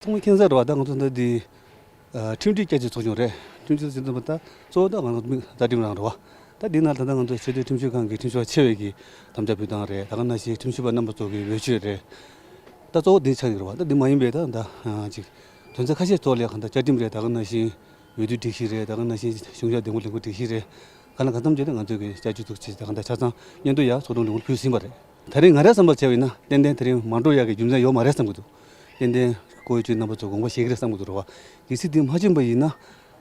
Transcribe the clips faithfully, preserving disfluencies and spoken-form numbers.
ཚང་མ་མཁྱེན་གསལ་རེད་བ། ད་ང་ཚོ་འདི་འདི་ཨ་ཁྲིམས་སྒྲིག་བསྐྱར་བཅོས་ཚོགས་ཆུང་རེད། ཁྲིམས་སྒྲིག་ཚོགས་ཆུང་ད་གཙོ་བོ་ད་ང་ཚོ་མི་རྩ་ཁྲིམས་རང་རེད་བ། ད་འདི་ནང་ད་ལྟ་ང་ཚོ་ཆེས་མཐོའི་ཁྲིམས་ཞིབ་ཁང་གི་ཁྲིམས་ཞིབ་པ་ཆེ་བའི་གི་དམ་བཅའ་ཕུལ་སྟངས་རེད། ད་ག་ནང་བཞིན་ཁྲིམས་ཞིབ་པ་རྣམ་པ་ཚོ་གི་འོས་ཆོས་རེད། ད་གཙོ་བོ་འདི་ཆགས་ཀྱི་རེད་བ། ད་འདི་མ་ཡིན་པའི་ད་ད་ཨ་ཅིག་དོན་ཚན་ཁ་ཤས་ཐོག་ལ་གང་ལྟར་བཅའ་ཁྲིམས་རེད། ད་ག་ནང་བཞིན་འོས་བསྡུ་སྒྲིག་གཞི་རེད། ད་ག་ནང་བཞིན་གཞུང་ཞབས་འདེམས་བསྐོ་ལས་ཁུངས་སྒྲིག་གཞི་རེད། གང་ལ་གང་འཚམ་བྱས་ཏེ་ང་ཚོས་ཀྱི་བསྐྱར་བཅོས་ཚུགས་ཆེད་དེ་གང་ལྟར་ཆ་ཚང་སྙན་ཐོ་ཡར་ཚོགས་དྲུང་ལས་ཁུངས་ཕུལ་ཟིན་པ་རེད། ད་རེས་ང་རའི་བསམ་པར་བྱས་པ་ཡིན་ན་ཏན་ཏན་དེ་རིང་མ་འགྲོ་ཡག་གི་རྒྱུ་མཚན་ཡོད་མ་རེད་བསམ་གྱི་འདུག་ཏན་ཏན་བཀུར་འོས་ཆོས་རྣམ་པ་ཚོ་དགོངས་པ་བཞེས་ཀྱི་རེད་བསམ་གྱི་འདུག་རེད་བ། གལ་སྲིད་དེ་མ་བྱུང་པ་ཡིན་ན་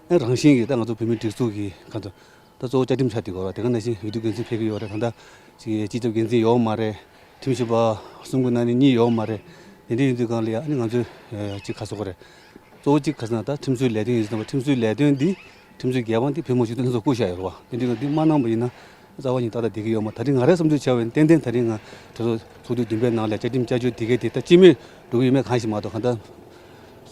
ཨེ་རང་བཞིན་གྱིས་ད་ང་ཚོ་བོད་མིའི་སྒྲིག་འཛུགས་ཀྱི་གང་ཚོ་ད་གཙོ་བོ་བཅའ་ཁྲིམས་ཆགས་བསྡད་ཡོད་རེད། དེ་ག་ནང་བཞིན་འོས་བསྡུ་འགན་འཛིན་ཕེབས་ཀྱི་ཡོད་རེད། ད་ལྟ་ཅིག་སྤྱི་ཁྱབ་འགན་འཛིན་ཡོད་མ་རེད། ཁྲིམས་ཞིབ་པ་གསུམ་གྱི་ནང་ནས་གཉིས་ཡོད་མ་རེད། དེ་འདྲ་ཡིན་དུས་གང་ལ་ཡ་ཨ་ནི་ང་ཚོས་ཅིག་ཁ་གསོ་གི་རེད། གཙོ་བོ་གཅིག་ག་ཟེར་ན་ད་ཁྲིམས་བཟོའི་ལས་དོན་ཡིན་ཟེར་ན་ཁྲིམས་བཟོའི་ལས་དོན་འདི་ཁྲིམས་བཟོའི་འགན་དབང་འདི་བོད་མི་མང་སྤྱི་འཐུས་ལྷན་ཚོགས་བསྐུར་བཞག་ཡོད་རེད་བ། དེ་འདྲའི་འདི་མ་གནང་བ་ཡིན་ན་རྩ་བ་ཉིད་ཏག་ཏག་བསྡད་ཀྱི་ཡོད་མ། ད་རེས་ང་རའི་བསམ་ཚུལ་བྱས་པ་ཡིན་ན་ཏན་ཏན་ད་རེས་ང་གྲོས་ཚོགས་ཚོགས་དུས་བདུན་པའི་ནང་ལ་བཅའ་ཁྲིམས་བསྐྱར་བཅོས་དེ་གའི་དེ་ད་སྤྱི་མོས་འགྲོ་གི་ཡོད་མེད་གང་ཞིག་མ་གཏོགས་གང་ལྟར་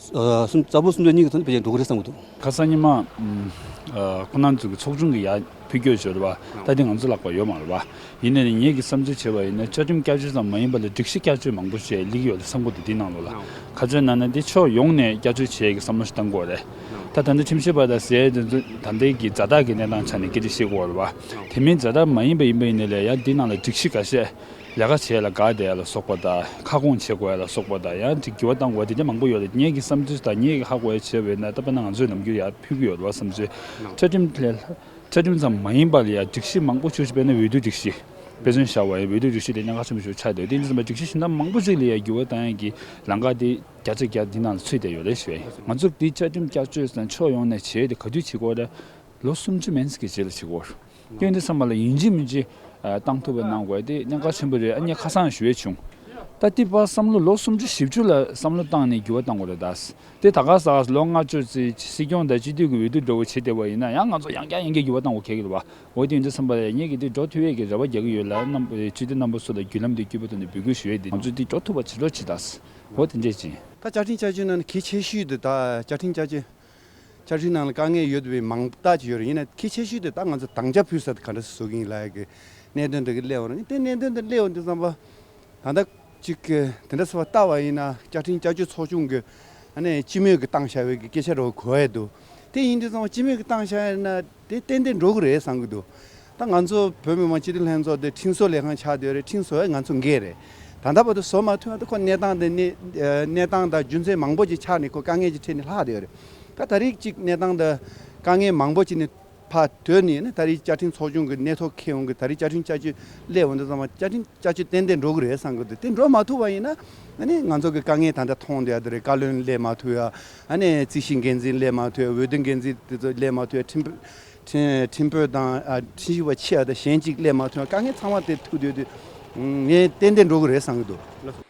གསུམ་རྩ་བོ་སུམ་ཅུ་གཉིས་ཀྱི་ཐོག་ནས་ཕལ་ཆེར་འགྲོ་གི་རེད་བསམ་གྱི་འདུག་ཁ་སང་ཉི་མ་ཨ་ཁོ་རང་ཚོ་གི་ཚོགས་ཆུང་གི་ཡ་འཕུར་སྐྱོད་བྱས་རེད་བ། ད་དེ་ང་ཚོ་ལག་པ་ཡོད་མ་རེད་བ། ཡིན་ནའི་ངེད་ཀྱི་བསམ་ཚུལ་བྱས་པ་ཡིན་ན་བཅའ་ཁྲིམས་བསྐྱར་བཅོས་ཙམ་མ་ཡིན་པ་ལ་སྒྲིག་གཞི་བསྐྱར་བཅོས་མང་པོ་ཞིག་སླེབས་ཀྱི་ཡོད་རེད་བསམ་གྱི་འདུག་དེའི་ནང་ལོགས་ལ་ཁ་ཚོན་ན་ན་དེ་ཕྱོགས་ཡོངས་ནས་བསྐྱར་བཅོས་བྱེད་ཀྱི་བསམ་བློ་ཞིག་བཏང་དགོས་རེད། ད་ད་ལྟ་ཁྲིམས་ཞིབ་པ་དང་ཟེར་དེ་ཚོ་ད་ལྟའི་གི་ཛ་དྲག་གི་གནས་སྟངས་ཆ་ནས་སྐད་ཆ་བཤད་དགོས་རེད་བ། དེ་མིན་ཛ་དྲག་མ་ཡིན་པ་ཡིན་པ་ཡིན་ནའི་ལས་ཡང་འདི་ནང་ལ་སྒྲིག་གཞི་འགའ་ཤས་ལས་ཀ་བྱེད་ཡ་ལ་དགའ་བསྡད་ཡ་ལ་སོགས་པ་དང་ཁ་སྐོང་བྱེད་དགོས་ཡ་ལ་སོགས་པ་དང་ཡང་འགྲིག་འགྱུར་བ་གཏང་དགོས་ཡ་དེ་འདྲ་མང་པོ་ཡོད་རེད། ངེད་ཀྱི་བསམ་ཚུལ་དང་ངེད་ཀྱི་ཧ་གོ་ཡ་བྱས་པ་ཡིན་ན་ད་དཔེར་ན་ང་ཚོས་ནམ་རྒྱུན་ཡ་ཕུལ་གྱི་ཡོད་རེད་བ་བསམ་ཚུལ། བཅའ་ཁྲིམས་ལས་བཅའ་ཁྲིམས་ཙམ་མ་ཡིན་པ་ལ་ཡ་སྒྲིག་གཞི་མང་པོ་ཞིག་དཔེར་ན་འོས་བསྡུ་སྒྲིག་གཞི། དཔེ་མཚོན་བཞག་པ་ཡིན་འོས་བསྡུ་སྒྲིག་གཞི་དེ་གནད་འགག་ཆེན་པོ་ཞིག་ཆགས་བསྡད་ཡོད། དེ་འདྲ་ཙམ་པ་སྒྲིག་གཞི་གཞན་དག་མང་པོ་ཞིག་ལ་ཡ་འགྱུར་བ་གཏང་ཡ་གི་ལམ་ཁ་དེ་བརྒྱ་ཆ་བརྒྱ་འདི་ནང་ལ་ཚུད་བསྡད་ཡོད་རེད་ཞུ་ཡ་ཡིན། ང་ཚོ་འདི་བཅའ་ཁྲིམས་བསྐྱར་བཅོས་དང་ཕྱོགས་ཡོངས་ནས་བྱས་ཏེ་ག་དུས་བྱེད་དགོས་རེད། ལོ་སུམ་ཅུ་མན་ཙམ་གྱི་རྗེས་ལ་བྱེད་དགོས་རེད། སྐྱོན་འདི་ཚང་མ་ལ་ཡིན་གཅིག་མིན་གཅིག་ཨ་བཏང་ཐུབ་པ་གནང་དགོས་དེ་གནད་འགག་ཆེན་པོ་རེད། ཨ་ནི་ཁ་སང་ཞུ་ཡས་བྱུང་། ད་ལྟའི་བར་བསམ་བློ་ལོ་སུམ་ཅུ་བཞི་བཅུ་ལ་བསམ་བློ་བཏང་ནས་འགྱུར་བ་གཏང་དགོས་རེད་ད། དེ་ད་ག་ས་ལོ་ལྔ་བཅུ་ཙམ་སྲིད་སྐྱོང་དང་སྤྱི་འཐུས་ཀྱི་འོས་བསྡུ་འགྲོ་བ་བྱེད་བསྡད་པ་ཡིན་ན་ཡང་ང་ཚོ་ཡང་བསྐྱར་ཡང་བསྐྱར་འགྱུར་བ་གཏང་དགོས་ཁེལ་གི་རེད་བ། འོ་དེ་ཡིན་དུས་བསམ་པ་ལ་ངེད་ཀྱིས་དེ་འགྲོ་ཐུབ་ཡས་ཀྱི་རེ་བ་རྒྱག་གི་ཡོད་ལ་རྣམ་སྤྱི་འཐུས་རྣམ་པ་ཚོ་ལ་བརྒྱུད་ལམ་འདི་བརྒྱུད་པ་དང་འདི་འབོད་སྐུལ་ཞུ་ཡས་འདི་ང་ཚོས་འདི་འགྲོ་ཐུབ་པ་བྱེད་རོགས་བྱེད་ད། འོ་དེ་འདྲས་ཅིག་ད་བཅའ་ཁྲིམས་བསྐྱར་བཅོས་ནང་ནས་གལ་ཆེ་ཤོས་དེ་ད་བཅའ་ཁྲིམས་བསྐྱར་བཅོས། བཅའ་ཁྲིམས་ནང་ལ་དཀའ་ངལ་ཡོད་པའི་མང་དག་ཅིག་ཡོད་རེད། ཡིན་ན་གལ་ཆེ་ཤོས་དེ་ད་ང་ཚོ་དམ་བཅའ་ཕུལ་ས་དེ་ག་འདྲ་བཟོ་གི་ཡིན་ལབ་ཡ་གི་གནད་དོན་དེ་གི་སླེབས་ཡོང་རེད། དེ་གནད་དོན་དེ་སླེབས་ཡོང་དུས་ཙམ་པ་ད་ལྟ་ཅིག་གི་དེ་འདྲ་ཟེར་བ་ལྟ་བ་ཡིན་ན་བཅའ་ཁྲིམས་བསྐྱར་བཅོས་ཚོགས་ཆུང་གི་ཨ་ནི་སྤྱི་མོས་ཀྱི་བཏང་བཞག་པའི་གི་སྐད་ཆ་རོ་གོ་ཡ་འདུག་དེ་ཡིན་དུས་ཙམ་པ་སྤྱི་མོས་ཀྱི་བཏང་བཞག་ཡ་ན་དེ་ཏན་ཏན་འགྲོ་གི་རེད་བསམ་གི་འདུག་ད་ང་ཚོ་བོད་མི་མང་སྤྱི་འཐུས་ལྷན་ཚོགས་དེ་ཁྲིམས་བཟོ་ལས་ཁང་ཆགས་བསྡད་རེད། ཁྲིམས་བཟོ་ཡ་ང་ཚོ་འགན་རེད། ད་ལྟ་བར་དུ་བཟོ་མ་ཐུབ་ཡ་དེ་ཁོ་གནས་སྟངས་དེ་གནས་གནས་སྟངས་དང་རྒྱུ་མཚན་མང་པོ་ཅིག་ཆགས་ནས་ཁོ་དཀའ་ངལ་ཅིག་འཕྲད་ནས་ལྷག་བསྡད་ཡོད་རེད། ད་ད་རེས་ཅིག་གནས་སྟངས་དང་དཀའ་ངལ་མང་པོ་ཅིག་ནས་ཕར་དོད་ནས་ནི་ད་རེས་བཅའ་ཁྲིམས་ཚོགས་ཆུང་གི་གནས་ཐོག་འཁེལ་ཡོང་གི་ད་རེས་བཅའ་ཁྲིམས་བསྐྱར་བཅོས་སླེབས་འོང་དུས་ཙམ་པ་བཅའ་ཁྲིམས་བསྐྱར་བཅོས་ཏན་ཏན་འགྲོ་གི་རེད་བསམ་གི་འདུག་དེ་འགྲོ་མ་ཐུབ་པ་ཡིན་ན་ཨ་ནི་ང་ཚོ་གི་དཀའ་ངལ་ད་ལྟ་མཐོང་བསྡད་ཡ་དེ་རེད། བཀའ་བློན་སླེབས་མ་ཐུབ་ཡ། ཨ་ནི་རྩིས་ཞིབ་འགན་འཛིན་སླེབས་མ་ཐུབ་ཡ། འོས་བསྡུ་འགན་འཛིན་དེ་ཚོ་སླེབས་མ་ཐུབ་ཡ། ཁྲིམས་ཁྲིམས་ཁྲིམས་དཔོན་དང་ཨ་ཁྲིམས་ཞིབ་པ་ཆེ་ཡ་དང་གཞན་གཅིག་སླེབས་མ་ཐུབ་ཡ། དཀའ་ངལ་ཚང་མ་དེ་ཐུག་བསྡད་དུས་ངས་ཏན་ཏན་འགྲོ་གི་རེད་བསམ་གི་འདུག